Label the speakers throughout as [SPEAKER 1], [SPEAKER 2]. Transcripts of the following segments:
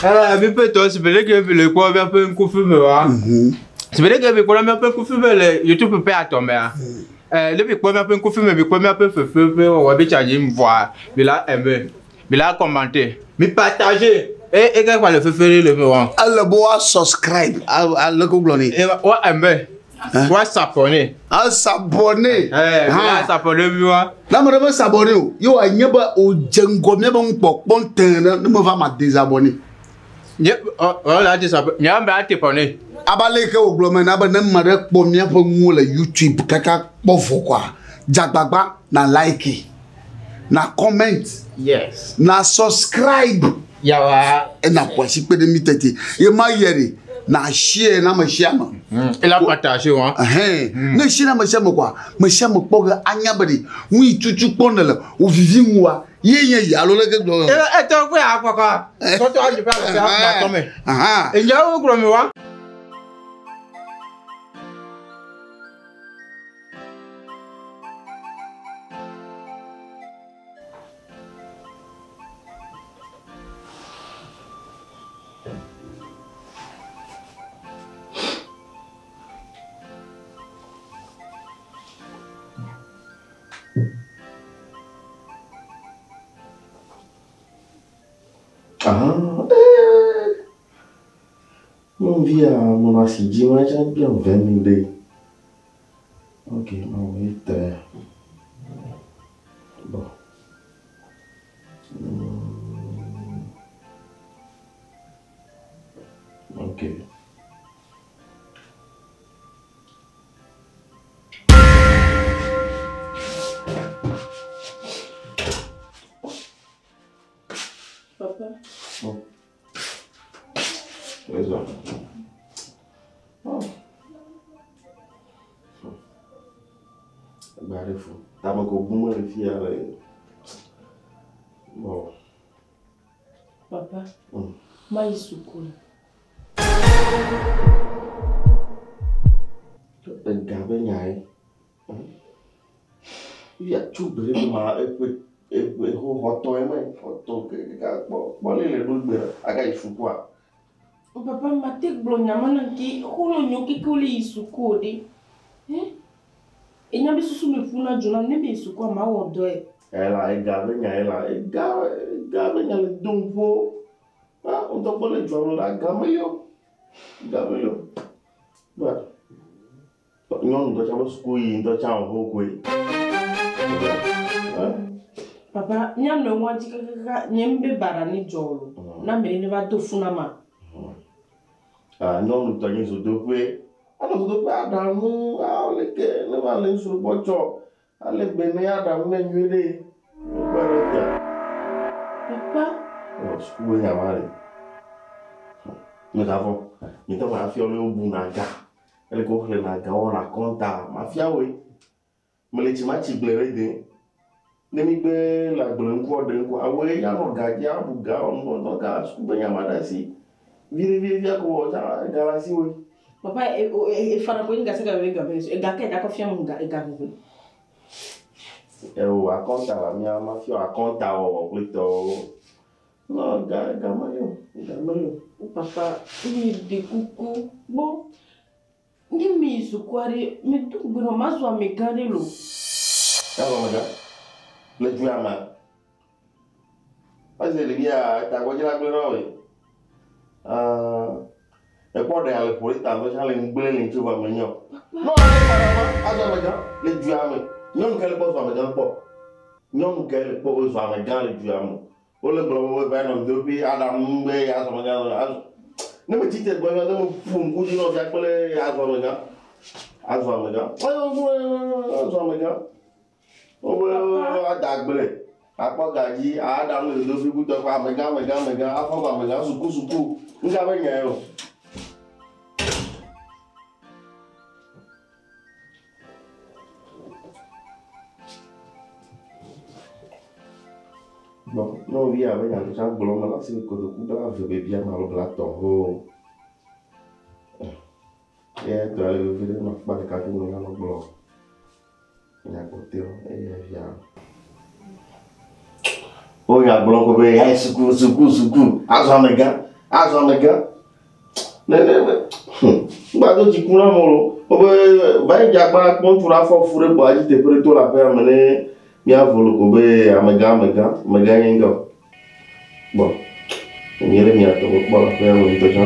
[SPEAKER 1] Eh, mi ƒe tɔ si be ɖeke mi le kpɔ míaƒe ŋkufi me wa. Si be ɖeke mi kpɔ míaƒe ŋkufi me le YouTube ƒe atɔ mea. Eh, ne mi kpɔ míaƒe ŋkufi me, mi kpɔ míaƒe fefe ƒe wɔwɔ bi tsa dzi vɔa, mi la aimer, mi la commenter, mi partager. E e ke kpa le fefe ɖe le me wa.
[SPEAKER 2] Ele be woa subscribe ale ko gblɔ nɛ.
[SPEAKER 1] E wa aimer, wa s'abonner.
[SPEAKER 2] A s'abonner.
[SPEAKER 1] Eh, mi la s'abonner mi wa.
[SPEAKER 2] Ne ame ɖe me s'abonner o, ye wòanye be wòdze ŋgɔ míabe nukpɔkpɔ tẽ ɖe ne meva ma désabonner.
[SPEAKER 1] Nye ɔ ɔ la désabonner, nye ame ate abonner.
[SPEAKER 2] Abe ale yi ke wògblɔ me na be ne ame ɖe kpɔ míaƒe nuwo le YouTube kaka kpɔ vɔ koa, dze agbagba na like, na comment,
[SPEAKER 1] Yes.
[SPEAKER 2] na subscribe.
[SPEAKER 1] Yawa.
[SPEAKER 2] Ena ƒo asi kpe ɖe mí tete. Ye ma yɛ ɖe, na share na ame sia ame.
[SPEAKER 1] Ela partager wa.
[SPEAKER 2] Ɛhɛn. Ne share na ame sia ame koa, ame sia ame kpɔ ge anya be ɖe nu yi tutu kpɔ nèle wò vivi ŋua, ye nye yi alo leke gblɔ.
[SPEAKER 1] Ela etɔ kpe akpɔkɔ. Tɔtɔ adzi ƒe alɔƒe akpɔ me.
[SPEAKER 2] Ahan.
[SPEAKER 1] Enyawo gblɔ mi wa.
[SPEAKER 3] Ah, eh. Nyɔnuvia menɔ asi dzi ma tsã biam 20 mille ɖe. Ok, mawɔ ye tre. Bon. Ok.
[SPEAKER 4] Papa.
[SPEAKER 3] Oh. Trésor. Oh. Agba ɖe fu. Tame ko bum mele fia le. Bon.
[SPEAKER 4] Papa. Mayi suku.
[SPEAKER 3] Ega be nyae. Fifia tso gbe ɖe gbe ma eƒe eƒe xɔtɔ eme xɔtɔ kaka kpɔ kpɔ le le ɖo gbe aga yi sukua.
[SPEAKER 4] Papa mate gblɔ nya ma na ke xɔlɔ̃ nyewo keke wole yi suku o ɖe. Enya be susu me ƒuna dzo nam ne meyi sukua mawɔ dɔe.
[SPEAKER 3] Ela ega be nya ela ega ega be nya le dom ƒo. Ah ŋutɔ kpɔ le dua me la ga meli o. Ga meli o. Ba nyɔnu ŋutɔ tsã be suku yi ŋutɔ tsã wò koe.
[SPEAKER 4] Papa míanɔ ŋua dzi kakaka nye ŋbe baɖa ne dzɔ o lo. Na ame ɖe ne va do fu na ma.
[SPEAKER 3] Ah nyɔnu tɔ nye zodoƒe. Anɔ zodoƒe aɖa nu awo leke ne va le ŋsu gbɔ tsɔ ale be ne aɖa nu ne nyuie ɖe. Wokpɔe ɖe fia.
[SPEAKER 4] Papa.
[SPEAKER 3] Ɔ suku be nya ma ɖe. Megavɔ. Nye ŋutɔ mafia wo le wobuna ga. Ele ke woxlẽna ga wɔna kɔnta. Mafia woe. Mele tsi ma tsi gble ɖe de. Ne mi gbe le agble ŋkua ɖe ŋkua, awoe ya nɔ ga dzi abu ga wɔ nu ŋutɔ ga suku be nya ma ɖe asi. Viɖe viɖe via ko wɔ tsã ga le asi woe.
[SPEAKER 4] Papa e fana ko nye gase ga be ga be ega ke da kɔ fia mu ga ega ʋeʋe.
[SPEAKER 3] Ewo akɔnta la mía mafia akɔnta wɔwɔ kple tɔwo. No ga ga meli o, ga meli o.
[SPEAKER 4] Papa mi ɖe kuku gbɔ. Ne mi yi sukua ɖe, mi do gbe nɔ mazu amegã ɖe lo.
[SPEAKER 3] Azɔ amegã le dua mea. Ese ɖevia tagbɔdzila gblẽ na woe. Ah, ekpɔ ɖe ale ƒo ɖe ta ŋutɔ tsã le ŋugblẽ le ŋuti vɔ menye o. No ale kpa ɖe ma azɔ amegã le dua me. Nyɔnu ke le kpɔ zu amegã kpɔ. Nyɔnu ke le kpɔ zu amegã le dua me. Wole gblɔ be woeva nɔ ŋdoƒe aɖa nu be azɔ amegã azɔ. Ne metsi te gbɔ ne meƒo ŋku dzi nɔvia kple azɔ amegã. Azɔ amegã. Azɔ amegã. Wobe ada agble. Akpɔ ga dzi aɖa nu le ŋdoƒe kutɔ ƒe amegã amegã amegã afɔ ƒe amegã suku suku. Ŋka be nyae o. Bon, nyɔnuvi ya be nya tsã gblɔm mele asi kotoku bla eve bebia me alo bla tɔ̃ hoo. Ye dɔ le vevi ɖe nɔ akpa ɖeka fi me anɔ gblɔ nya kpɔtɔewo eye via. Wo nya gblɔ ko be ya suku suku suku azɔ amegã. Azɔ amegã. Ne ne ne ŋgba do dziku na amewo lo. Wobe va yi dzagba kpɔ ŋutsu ɖe afɔ fu ɖe kpɔ adzi teƒe ɖe to le aƒea me ne míavo lo ko be amegã amegã amegã nye ŋgɔ. Bon, nye ɖe mia tɔgbe kpɔ le aƒea me ŋutɔ tsã.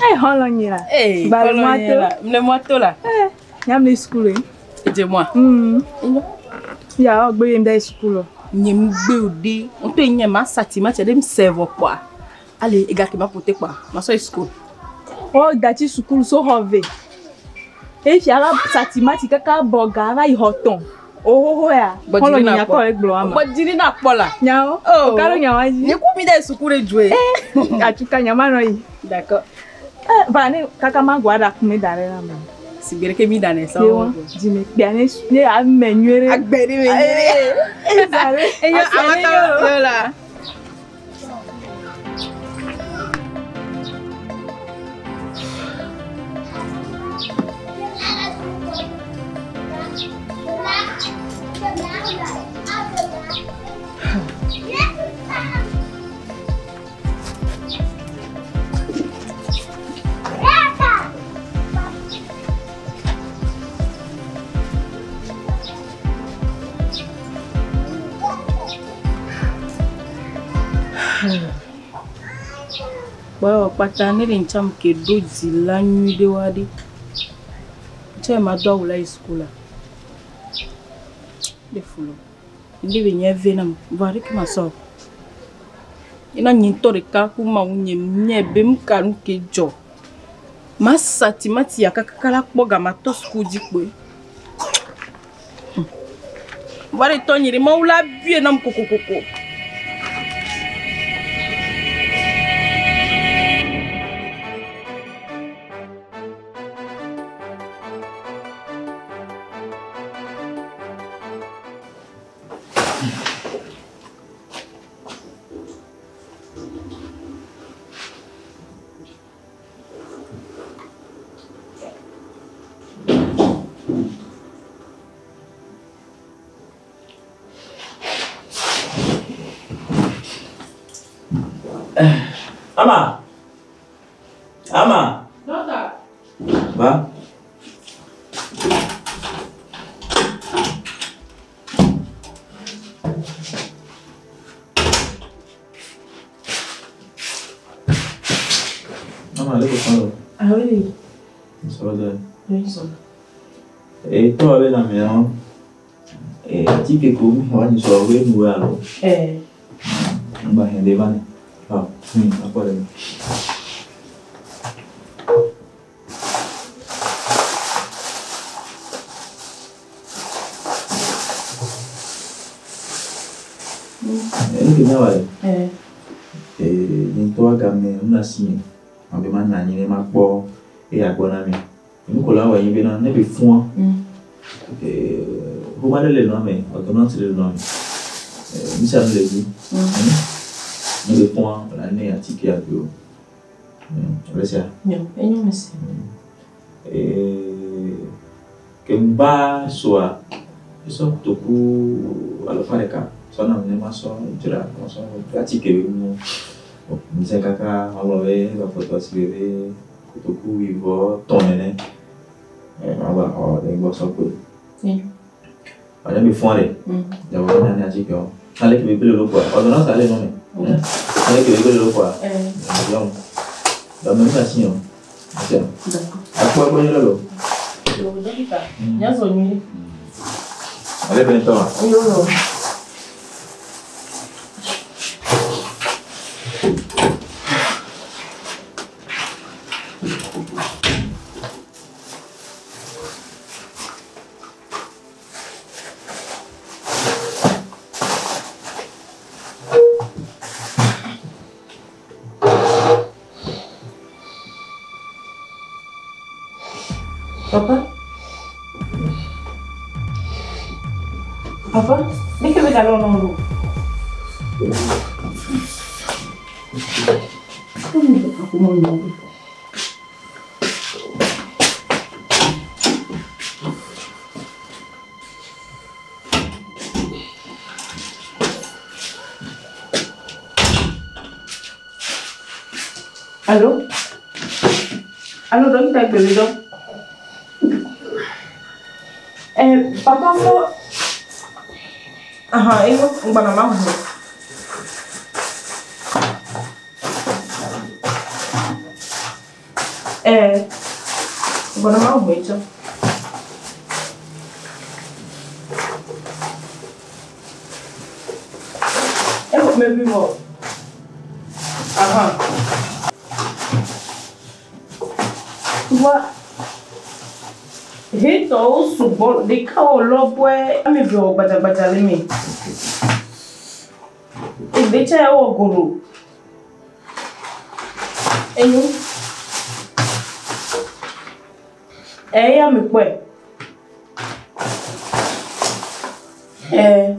[SPEAKER 5] Eh, xɔlɔ̃ nye la.
[SPEAKER 4] Eh,
[SPEAKER 5] Ba le
[SPEAKER 4] xɔlɔ̃
[SPEAKER 5] mɔa
[SPEAKER 4] nye
[SPEAKER 5] to.
[SPEAKER 4] la. Le mɔa to la.
[SPEAKER 5] Eh, nyam le sukulu.
[SPEAKER 4] Edze mɔa.
[SPEAKER 5] Ya, wo gbe yem da sukulu.
[SPEAKER 4] Nye m gbe o ɖe. Ŋutɔ nye ma sa timati ɖe m se vɔ kpɔa. Ale ega ke ma ƒo te kpɔa. Ma sɔ yi sukulu.
[SPEAKER 5] Wo dati sukulu so xɔ ve. Efia la sa timati kaka bɔ ga va yi xɔ tɔn. Ohoho ya. Xɔlɔ̃ nye nyakɔ le gblɔ ama.
[SPEAKER 4] Gbɔdzi ɖi na kpɔ la.
[SPEAKER 5] Nyawo.
[SPEAKER 4] Oh.
[SPEAKER 5] O ka ɖo nyawo dzi.
[SPEAKER 4] Nye ku mi da sukulu ɖe dzoe.
[SPEAKER 5] Eh, atuka nyama nɔ yi.
[SPEAKER 4] D'accord.
[SPEAKER 5] Eh, va ne kaka ma go aɖa kume da ɖe la me.
[SPEAKER 4] Sigbe ɖeke mi da ne sa.
[SPEAKER 5] Yewa, dzime kpea ne ne ame nyuie ɖe.
[SPEAKER 4] Agbe ɖe me nyuie.
[SPEAKER 5] Eh, zale.
[SPEAKER 4] Enyo
[SPEAKER 5] Ase ne
[SPEAKER 4] amata
[SPEAKER 5] nyo.
[SPEAKER 4] yo la. Kpɔ kpata ne le ŋtsam ke ɖo dzila nyui ɖe wa ɖe. Tsɛ ma do awu la yi sukulu. Ɖe fulo. Ndi be nye ve nam. Va ɖe ke ma sɔ. Ina nye ŋutɔ ɖeka ku mawu nye nye be nu ka nu ke dzɔ. Ma sa timati ya kakaka la kpɔ ga ma tɔ suku dzi kpoe. Va ɖe tɔ nye ɖe mawu la bie nam kokokoko.
[SPEAKER 6] Ama! Ama!
[SPEAKER 4] Docteur.
[SPEAKER 6] Va? Ama, le ko sɔn
[SPEAKER 4] Ah oui.
[SPEAKER 6] lo. Ça va bien.
[SPEAKER 4] Oui, ça.
[SPEAKER 6] E tɔ bɛ na mɛ hɔn. E atike ko mi wa ni sɔrɔ we nu alo.
[SPEAKER 4] Eh.
[SPEAKER 6] N ba hɛn de ba ni. Ah, akɔ de. E ke mɛ wa le.
[SPEAKER 4] Eh.
[SPEAKER 6] Ee, nye ŋutɔ game nu asi me. Abe ma nɔ anyi ne ma kpɔ eya gbɔ na mi. Nu ko la wɔ nyi bena ne be fua. Ee, xɔma ɖe le nua me, ordonnance le nua me. Ee, nu sia nu le dzi. Ne be fua, wòle ne atike aɖewo. Ale sia.
[SPEAKER 4] Nyo, enyo mesi.
[SPEAKER 6] Ee, ke ŋgba soa, esɔ kotoku alafa ɖeka sɔ nam ne ma sɔ dzra, ma sɔ atike be nuwo. Bon, ŋusẽ kaka magblɔ be eva kpɔtɔ si be be kotoku wuievɔ tɔ̃ nene. Ee, magba xɔ ɖe gbɔ sɔ kpe.
[SPEAKER 4] Enyo.
[SPEAKER 6] Wane be fua ɖe, dzabɔ be nane atikewo. Ale ke be gbe le kpɔa, ordonnance ale nɔ me. Ale ke be gbe le kpɔa,
[SPEAKER 4] Eh.
[SPEAKER 6] yɔm. Dɔme nu asi o. Asia.
[SPEAKER 4] D'accord.
[SPEAKER 6] Akpɔ egbɔ nyuie lɔ.
[SPEAKER 4] Yo, docteur. Nyazɔ nyuie.
[SPEAKER 6] Ale be ŋutɔ wa.
[SPEAKER 4] Yo yo. Papa? Papa, ɖeke be galɔ nɔ ɖo. Allô? Allô, dɔkita gbemi dɔ. Eh, papa ŋkɔ. Ahan, eŋɔ ŋgbɔna ma hu. Eh, ŋgbɔna ma hu etsɔ. Eŋɔ mebi vɔ. Ahan. Wa hetɔwo sugbɔ ɖeka wɔ lɔbɔe ame eve wɔ gbadzagbadza le eme. Eɖe tsɛ wɔ golo. Enyo. Eya me kpɔe. Ɛɛ.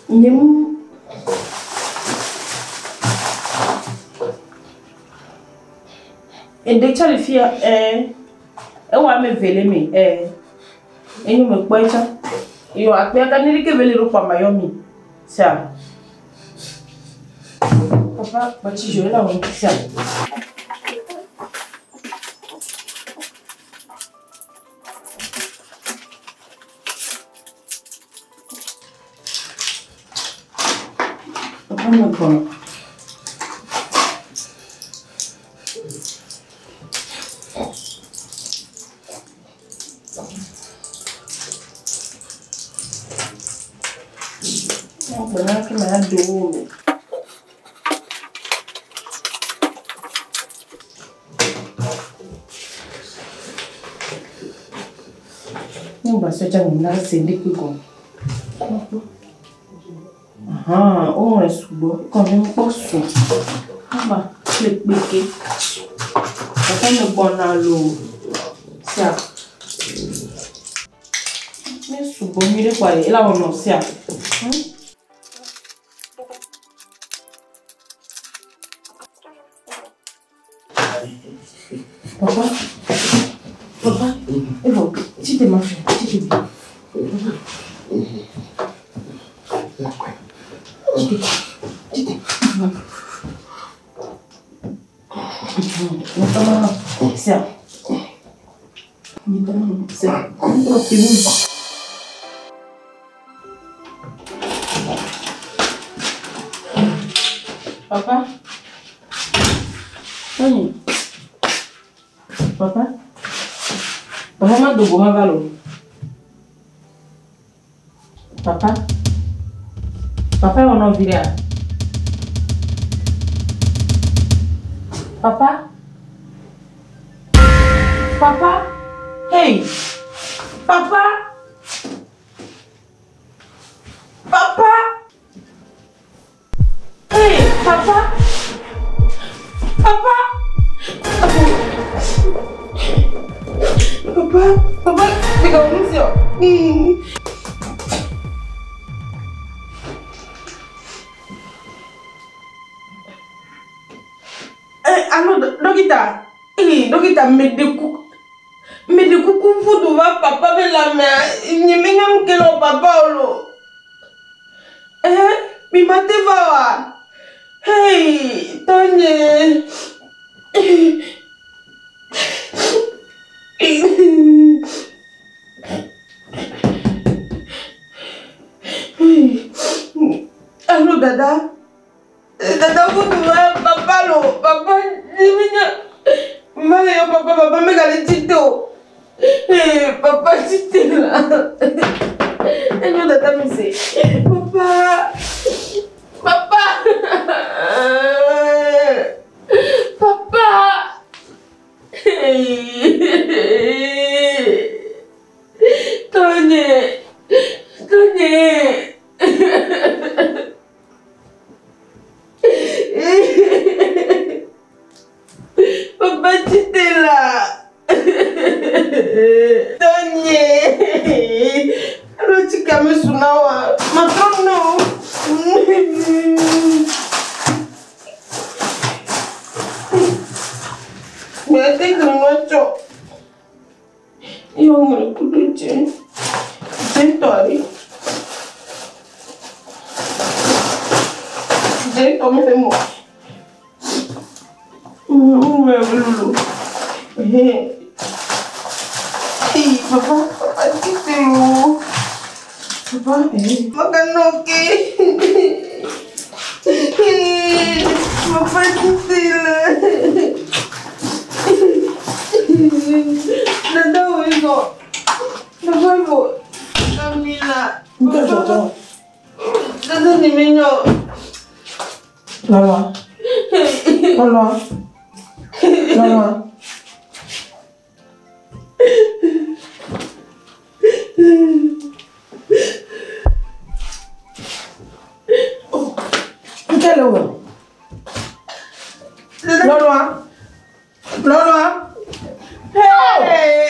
[SPEAKER 4] Nye mu. Eɖe tsɛ le fia ɛɛ. Ewɔ ame eve le eme ɛɛ. Enyo me kpɔe tsã. Yɔ akpea ka ne ɖeke be le ɖo kpɔa mayɔ mi. Sia. Papa, batsi dzo la wɔ sia. Papa me gbɔna. Gbɔna ke ma do wo me. Ne gba sɔ tsa nyina se ɖe kpe gɔme. Ahan, woŋlɔe sugbɔ. Ekɔ ne mekpɔ su. Ava kple kpeke. Papa me gbɔna loo. Sia. Ne sugbɔ nyuie ɖe kɔa ela wɔ nɔ sia. Papa, papa, evɔ, tsi te ma fi, tsi te bi. Tsi te, tsi te. Sia. Sia. Papa. Tony. Papa. Papa ma dogo ma va lo. Papa. Papa wɔ nɔvi ɖea? Papa. Papa. Hey. Papa. Papa. Hey, papa. Papa. Papa, papa, mi ka nu si o. Eh, allo, dɔkita. Eh, dɔkita, me de kuku. Me de kuku ƒu va papa be lãmea. Nye menya nu ke le papa o lo. Eh, mi ma te va oa? Hey, tɔnye. Allô, dada? Dada, vous va papa lo. Papa, nye Male yo papa, papa megale tito. Eh, papa tite la. Enyo dada mi se. Papa. Papa. Papa. Tonye. Tonye. Papa, tu t'es là. Tonye. Iyo ŋlɔ kudo dze. Dze tɔ ɖe. Dze tɔ mi le mɔ. Ŋlɔ lolo. Eyi papa, papa tite lo. Papa, makan oke. Papa tite le. Dada wo zɔ. Papa wo. Kamila.
[SPEAKER 7] Nke dzɔdzɔ.
[SPEAKER 4] Dada ni mi nyɔ.
[SPEAKER 7] Lɔlɔ. Lɔlɔ. Lɔlɔ. Oh, nke le wɔ? Lɔlɔa. Lɔlɔa.
[SPEAKER 4] Hey!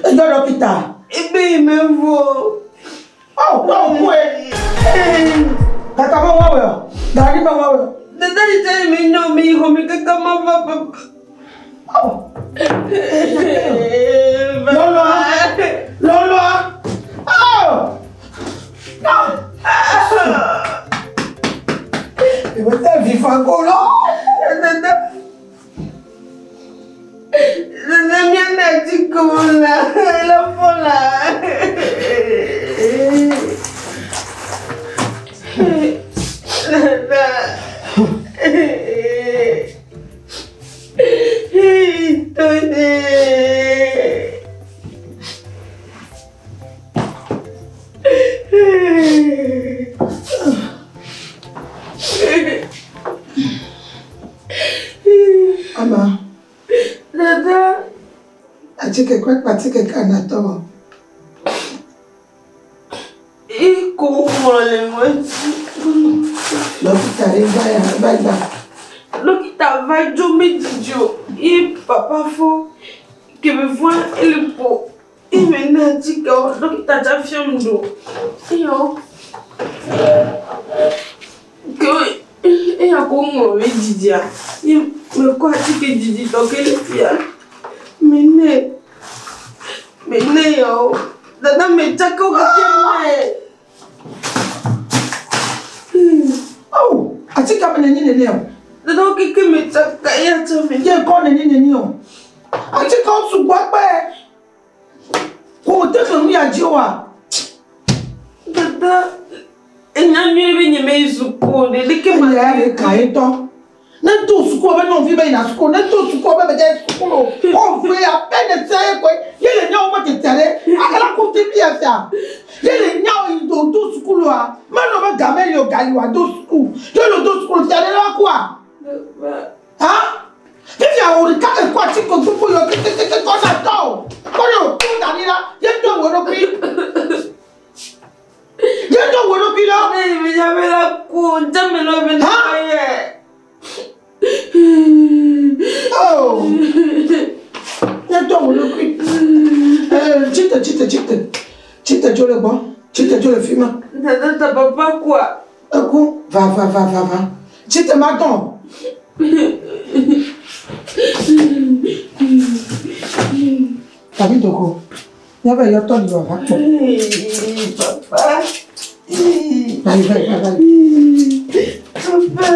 [SPEAKER 7] Edɔ dɔkita.
[SPEAKER 4] Ebe yi me vo.
[SPEAKER 7] Ɔ tɔ ku ye. Kaka me wɔwɔ yɔ. Gari me wɔwɔ yɔ.
[SPEAKER 4] Dada yi tɛ mi nyɔ mi yi xɔ mi kaka ma va papa.
[SPEAKER 7] Ɔ. Lɔlɔa. Lɔlɔa. Ɔ. Ìwé tẹ fi fa ko lọ.
[SPEAKER 4] Dada. Dada mi ana ti ko la. La fɔ la. Dada. Tony.
[SPEAKER 7] Ama.
[SPEAKER 4] Dada.
[SPEAKER 7] Atike kwe kpatike ka na tɔwɔ.
[SPEAKER 4] Iko ŋlɔ le ŋɔti.
[SPEAKER 7] Dɔkita ɖe va ya va gba.
[SPEAKER 4] Dɔkita va dzo medidi o. Ye papa fɔ keme fɔ ele ƒo. Ye me na atikewo. Dɔkita dza fiam ɖo. Eyawo. Ke eya ko ŋlɔ medzidzia. Ye mekɔ atike dzidzitɔ ke le fia. Me nɛ. Me nɛ yawo. Dada me tsaka wo keke nɛ.
[SPEAKER 7] Ɔ atike me nenyi nene o.
[SPEAKER 4] Dada wo keke me tsaka eya tsa me.
[SPEAKER 7] Ye kɔ nenyi nenyi o. Atike wo sugbɔ kpɛ. Ko o te fe nu ya dzi oa.
[SPEAKER 4] Dada, enya nyuie be nye meyi suku o ɖe, ɖeke ma.
[SPEAKER 7] Eya le ka ye tɔ. Ne do suku be nɔvi be yina suku, ne do suku be be dze suku lo. Kɔ ve ape ne se ye koe. Ye le nyawo me tete ɖe. Akala ko te bi afia. Ye le nyawo yi do do suku loa. Menɔ be game li o gali wa do suku. Ye le do suku lo fia ɖe la kua. Ha? Fifia wo ɖeka ekɔ atike gbogbo yɔ kekekeke kɔ na tɔ o. Kɔ ne o to da ɖi la, ye do wo ɖokui. Ye do wo ɖokui la.
[SPEAKER 4] Ne yi be nya be la ku, ŋdeme lɔ be ne ma yɛ.
[SPEAKER 7] Oh! Ye do wo ɖokui. Eh, tsite tsite tsite. Tsite tso le gbɔ. Tsite tso le fi ma.
[SPEAKER 4] Dada ta papa kua.
[SPEAKER 7] Eku va va va va va. Tsite ma dɔn. Tàbí dòkó. Nyɛ bɛ yɔ tɔ li wà va kpɔ.
[SPEAKER 4] Papa.
[SPEAKER 7] Vayi vayi vayi vayi.
[SPEAKER 4] Papa.